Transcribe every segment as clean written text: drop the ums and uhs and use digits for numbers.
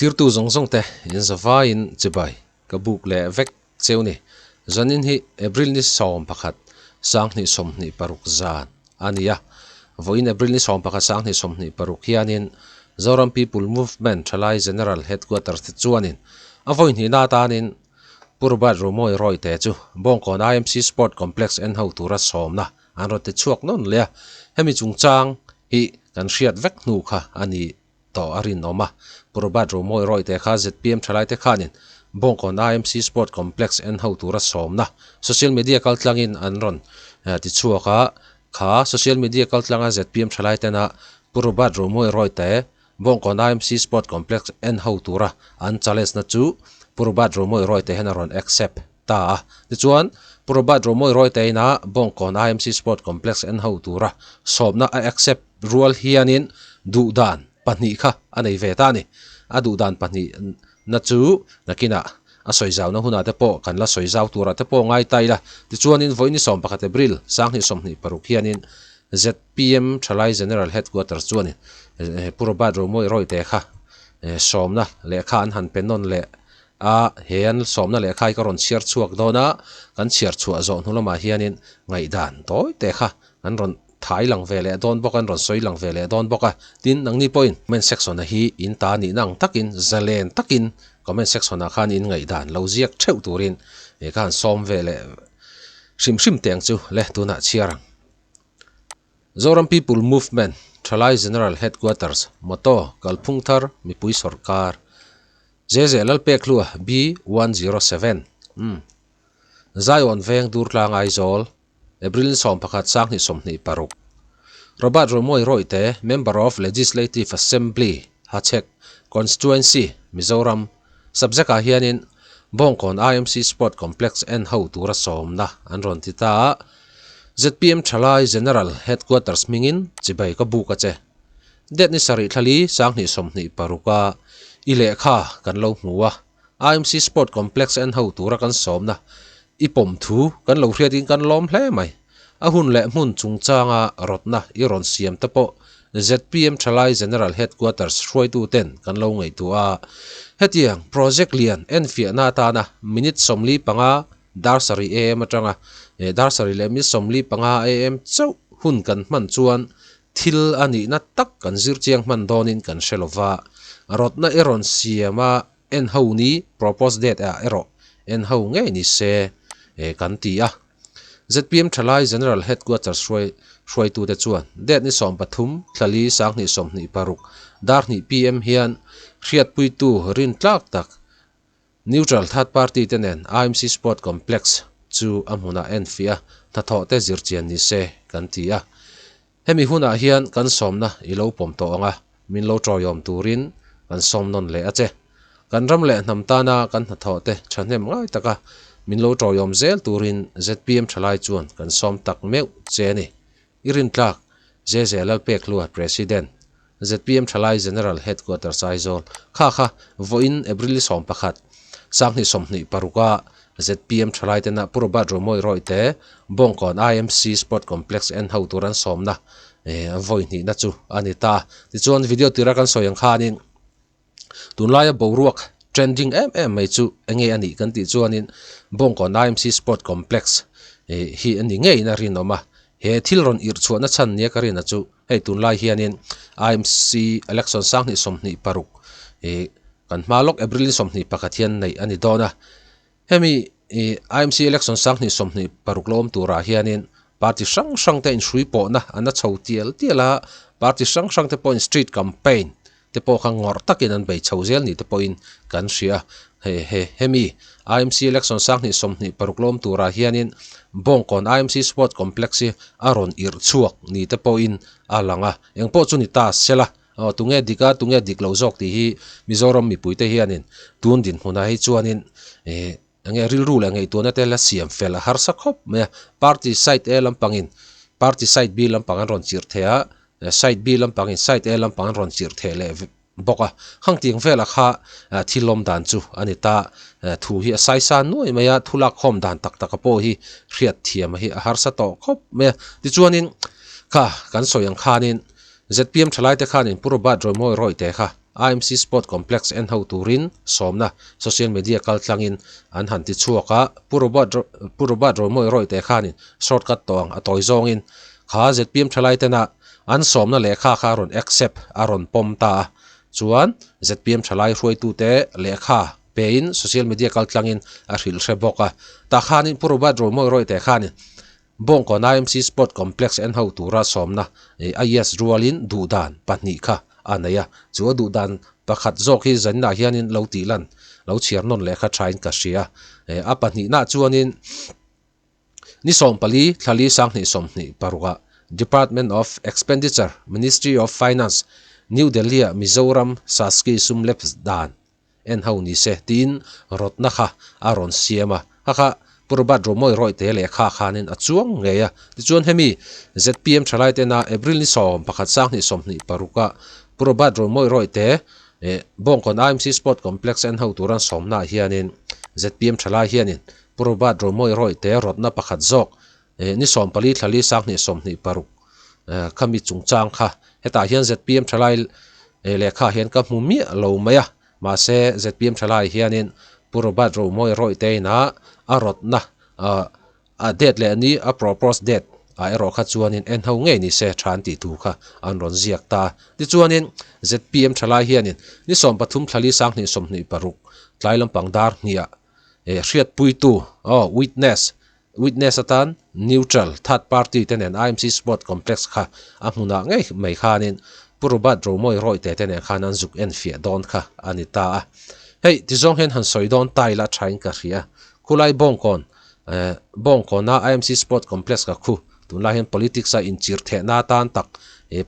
Thlirtu zawng zawng te in zavaiin chibai ka buk leh vek cheu ni. Zanin hi April ni 11 2026 zan a ni a. Vawiin April ni 11 2026 hianin Zoram People Movement Thalai General Headquarters te chuanin a vawi hnihna atanin Pu Robert Rumawi Rawite chu Bawngkawn IMC Sport Complex en ho tura sawmna an rawn ti chhuak nawn leh a. Hemi chungchang hi kan hriat vek hnu kha a ni tawh a rinawm a. Pu Robert Rumawi Rawite kha zpm thalaite khanin Bawngkawn IMC Sport Complex en ho tura sawmna social media kaltlangin an rawn ti chhuak a. Kha social media kaltlanga zpm thalaitena Pu Robert Rumawi Rawite Bawngkawn IMC Sport Complex en ho tura an challenge na chu Pu Robert Romawi Rawite hian a rawn accept ta a. Tichuan, Pu Robert Romawi Rawite ina Bawngkawn IMC Sport Complex en ho tura sawmna a accept rual hianin duhdan pahnih kha a nei ve ta a ni. A duhdan pahnih na chu nakinah a sawi zauna hunah te pawh kan la sawi zau turah te pawh ngai ta ila. Tichuanin vawiin ni 11 April 2026 hianin Zpm Thalai General Headquarters chuanin Pu Robert Romawi Rawite kha sawmna lehkha an han pe nawn leh a, he an sawmna lehkha hi ka rawn chhiar chhuak dawn a, kan chhiar chhuah zawh hnu lamah hianin ngaihdan tawi te kha an rawn thai lang ve leh dawn bawk a, an rawn sawi lang ve leh dawn bawk a. Tin, nangni pawhin comment section-a hi in ta nihna ang takin, zalen takin comment section-ah khan in ngaihdan lo ziak theuh turin ka han sawm ve leh hrim hrim teh ang chu le tunah chhiar ang. Zoram People Movement, Thalai General Headquarters, Motto, Kalphung Thar, Mipui Sawrkar, Zeze Lalpekhlua B107, Umm. Zion Veng Durtlang Aizawl, April 11 2026. Robert Romawi Rawite, Member of Legislative Assembly, Hachhek Constituency, Mizoram, Subject ah hianin Bawngkawn IMC Sport Complex en ho tura sawmna an rawn ti ta a, zpm Thalai General Headquarters hmingin chibai ka buk a che. Det ni sarih thlali 2026 a i lehkha kan lo hmu a, IMC Sport Complex en ho tura kan sawmna i pawm thu kan lo hriatin kan lawm hle mai. A hun leh hmun chungchanga rawtna i rawn siam te pawh zpm Thalai General Headquarters hruaituten kan lo ngaihtuah a. Hetiang project lian enfiahna atana minute 45 dar sarih am atanga dar sarih leh minute 45 am chauh hun kan hman chuan thil a nihna tak kan zir chiang hman dawnin kan hre lova. Rawtna i rawn siam a en ho ni propose date ah erawh en ho ngei ni se kan ti a. Zpm Thalai General Headquarters hruai hruaitute chuan date ni 13 thlali 2026 dar hnih pm hian hriatpuitu rintlak tak Neutral Third Party te nen IMC Sport Complex chu a hmunah enfiah a hnathawh te zirchian ni se kan ti a. Hemi hunah hian kan sawmna i lo pawm tawh ang a, min lo tawiawm turin kan sawm nawn leh a che. Kan ram leh hnam tana kan hnathawh te thahnem ngai taka min lo tawiawm zel turin zpm thalai chuan kan sawm tak meuh che a ni. I rintlak JJ Lalpekhlua President, zpm thalai General Headquarters Aizawl kha kha vawiin April 11, 2026 a zpm thalai tena Pu Robert Romawi Rawite Bawngkawn IMC Sport Complex en ho tur an sawmna vawi hnihna chu a ni ta. Tichuan video tira kan sawi ang khanin tunlaia boruak trending em em mai chu enge a nih kan tih chuanin Bawngkawn IMC Sport Complex hi a ni ngeiin a rinawm a. He thil rawn irh chhuahna chhan nia ka rin a chu hei tunlai hianin IMC election 2026 ih kan hma lawk April ni 21 hian neih a ni dawn a. Hemi ih IMC election 2026 la awm turah hianin party hrang hrang te inhrui pawhna an la chho tial tial a, party hrang hrang te pawhin street campaign te pawh kha ngawrh takin an bei chho zel ni te pawhin kan hria a. He he hemi IMC election 2026 la awm turah hianin Bawngkawn IMC Sport Complex hi a rawn irh chhuak ni te pawhin a lang a. Engpawh chu ni ta sela aw tunge dik a tunge dik lo zawk tih hi Mizoram mipuite hianin tun dinhmunah hi chuanin ih enge rilru leh ngaihtuahna te la siam fel a harsa khawp mai a. Party side A lampangin party side B lampang an rawn chirh thei a, side B lampangin side A lampang an rawn chirh thei leh bawk a. Khang tiang velah kha thil awm dan chu a ni ta. Thu hi a saisa nuai mai a, thu lak khawm dan tak taka pawh hi hriat thiam hi a harsa tawh khawp mai a. Tichuanin kha kan sawi ang khanin zpm thalaite khanin Pu Robert Romawi Rawite kha. IMC Sport Complex en ho turin sawmna social media kaltlangin an han ti chhuak a, Pu Robert Pu Robert Romawi Rawite khanin shortcut tawh ang a tawi zawngin kha zpm thalai tena an sawmna lehkha kha a rawn accept a rawn pawm ta a, chuan zpm thalai hruaitute lehkha pein social media kaltlangin a hrilh hre bawk a, tah khanin Pu Robert Romawi Rawite khanin Bawngkawn IMC Sport Complex en ho tura sawmna a yes rualin duhdan pahnih kha a nei a, chu a duhdan pakhat zawk hi zaninah hianin lo tih lan, lo chhiar nawn leh kha thain ka hria. A pahnihna chuanin ni 14 thlali sanghnih 26 ah Department of Expenditure, Ministry of Finance, New Delhi-ah Mizoram Saski sum lep dan En ho ni se tiin rawtna kha a rawn siam a, kha kha Pu Robert Romawi Rawite lehkha khanin a chuang ngei a. Tichuan hemi zpm thalai tena April ni 11 sanghnih 26 a Pu Robert Romawi Rawite Bawngkawn IMC Sport Complex en ho turan sawmnaah hianin zpm thalai hianin Pu Robert Romawi Rawite rawtna pakhat zawk ni 14 thlali sanghnih 26 khami chungchang kha hetah hian zpm thalai lehkha hian ka hmu miah lo mai a, mahse zpm thalai hianin Pu Robert Romawi Rawite ina a rawtna a date leh ni a propose date ah erawh kha chuanin en ho ngei ni se tha an tih thu kha an rawn ziak ta. Tichuanin zpm thalai hianin ni 13 thlali sanghnih 26 tlai lampang dar hniah hriatpuitu aw witness Witness atan neutral third party te nen IMC Sport Complex kha a hmunah ngei mai khanin Pu Robert Romawi Rawite te nen khan an zuk en fiah dawn kha a ni ta a. Hei, tizawng hian han sawi dawn ta ila thain ka hria. Khulai Bawngkawn, Bawngkawna IMC Sport Complex ka khu tunlai hian politics a inchir thehna atan tak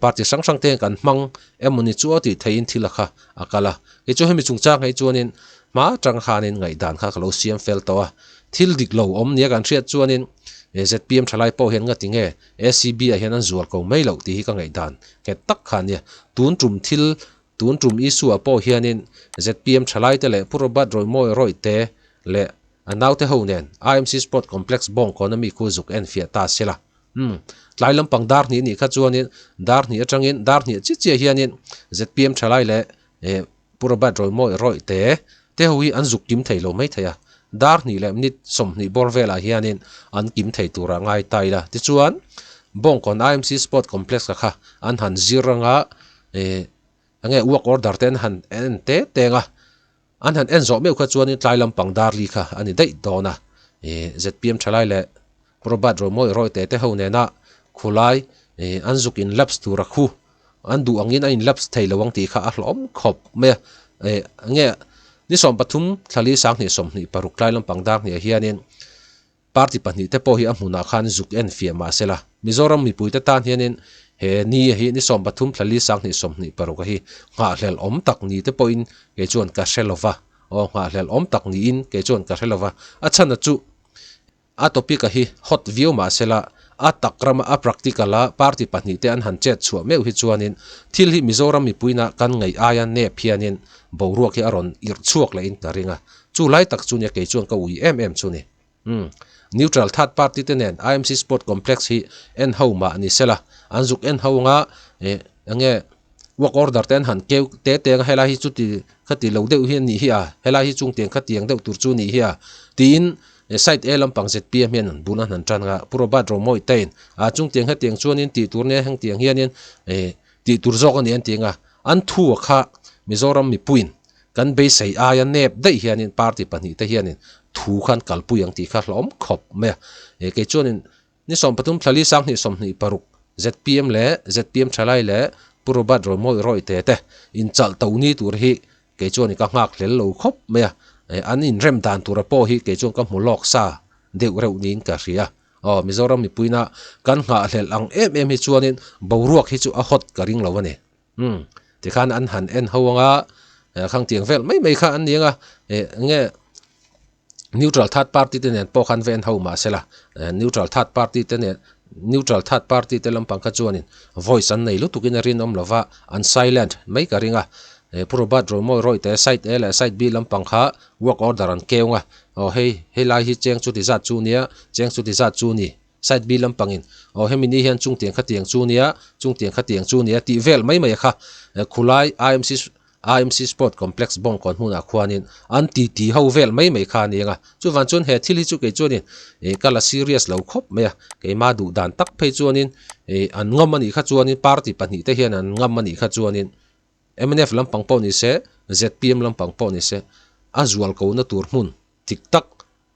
party hrang hrang te hian kan hmang emawni chu aw tih theihin thil a kha a kal a. Kei chu hemi chungchang hei chuanin hma atang khanin ngaihdan kha ka lo siam fel tawh a. Thil dik lo awm nia kan hriat chuanin zpm thalai pawh hian ngati nge ACB ah hian an zual ko mai loh tih hi ka ngaihdan nghet tak kha ania. Tun tum thil tun tum issue ah pawh hianin zpm thalai te leh Pu Robert Roymawi Rawite leh a naute ho nen IMC Sport Complex Bawngkawn ami khu zuk en fiah ta sela. Umm tlai lampang dar hnih nih kha chuanin dar hnih atangin dar hnih chiah chiah hianin zpm thalai leh Pu Robert Roymawi Rawite te ho hi an zuk kim thei lo mai thei a, dar hnih leh minute 20 bawr velah hianin an kim thei turah ngai ta ila. Tichuan, Bawngkawn IMC Sport Complex ka kha an han zir anga ih enge work order te an han en te teng a, an han en zawh meuh kha chuanin tlai lampang dar li kha a ni daih dawn a. Ih zpm thalai leh Pu Robert Roymawi Rawite te ho nena khulai ih an zuk in lapse tura khu An duh angin a inlapse thei lo ang tih kha a hlawm khawp mai a. Eh, nge ni 13 thlali 20 26 tlai lampang dar hniah hianin party pahnih te pawh hi a hmunah khan zuk en fiah mah se la. Mizoram mipuite tan hianin he ni hi ni 13 thlali 20 26 a hi nghahhlelh awm tak ni te pawhin kei chuan ka hre lo va. Aw, nghahhlelh awm tak niin kei chuan ka hre lo va. A chhan a chu. A topic a hi hot viau mah sela, a tak rama a practical a party pahnih te an han chet chhuah meuh hi chuanin thil hi Mizoram mipuina kan ngaih aia nep hianin boruak hi a rawn irh chhuak lehin ka ring a. Chu lai tak chu nia kei chuan ka ui em em chu ni. Umm. Neutral third party te nen IMC Sport Complex hi en ho mah ni sela, an zuk en ho anga eh enge work order te an han keu te te anga helai hi chuti khati lo deuh hi a nih hi a, helai hi chungtiang khatiang deuh tur chu a nih hi a tiin Site A lampang zpm hian an bul an han tan a, Pu Robert Romawi tein a chungtiang hetiang chuanin tih tur nia hengtiang hianin eh tih tur zawk a ni an ti ang a, an thu a kha Mizoram mipuiin kan beisei aia nep daih hianin party pahnih te hianin thu kha an kalpui ang tih kha hlawm khawp mai a, eh kei chuanin ni 13 thlali 20 26 zpm leh zpm thalai leh Pu Robert Romawi Rawite te inchalh to ni tur hi Kei chuan ka nghak hlel lo khawp mai a, an inrem dan tura pawh hi kei chuan ka hmu lawk sa deuh reuh niin ka hria. Aw, Mizoram mipuina kan nghahhlelh ang em em hi chuanin boruak hi chu a hot ka ring lo a ni. Umm, tikhan an han en ho anga khang tiang vel mai mai kha an ni anga, enge neutral third party te nen pawh khan va en ho mah se la, neutral third party te nen neutral third party te lampang kha chuanin voice an nei lutukin a rinawm lo va, an silent mai ka ring a. Pu Robert Romawi Rawite side A leh side B lampang kha work order an keu a, aw hei hei lai hi cheng chuti zat chu nia, cheng chuti zat chu ni, side B lampangin aw hemi ni hian chungtiang khatiang chu nia, chungtiang khatiang chu nia tih vel mai mai a kha, khulai IMC. IMC Sport Complex Bawngkawn hmunah khuanin an titi ho vel mai mai kha a ni ang a. Chuvang chuan he thil hi chu kei chuanin ih ka la serious lo khawp mai a, keimah duh dan tak phei chuanin ih an ngam a nih kha chuanin party pahnihte hian an ngam a nih kha chuanin mnf lampang pawh ni se, zpm lampang pawh ni se a zual ko na tur hmun dik tak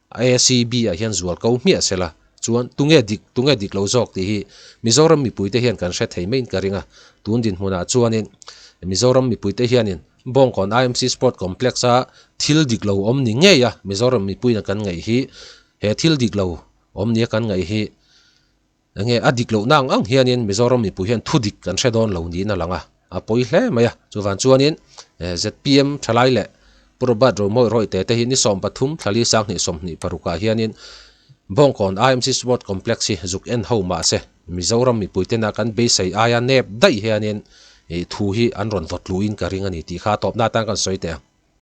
ACB ah hian zual ko hmiah se la chuan tunge dik tunge dik lo zawk tih hi Mizoram mipuite hian kan hre thei maiin ka ring a, tun dinhmunah chuanin Mizoram mipuite hianin Bawngkawn IMC Sport Complex a thil dik lo awm ni ngei a Mizoram mipuiin kan ngaih hi he thil dik lo awm nia kan ngaih hi Enge a dik lohna ang ang hianin Mizoram mipui hian thu dik kan hre dawn lo niin a lang a, a pawi hle mai a. Chuvang chuanin zpm thalai leh Pu Robert Romawi Rawite te hi ni 13 thlali 20 26 ah hianin Bawngkawn IMC Sport Complex hi zuk en ho mahse Mizoram mipui tena kan beisei aia nep daih hianin thu hi an rawn vawt luhin ka ring a ni tih kha tawpna atan kan sawi teh ang.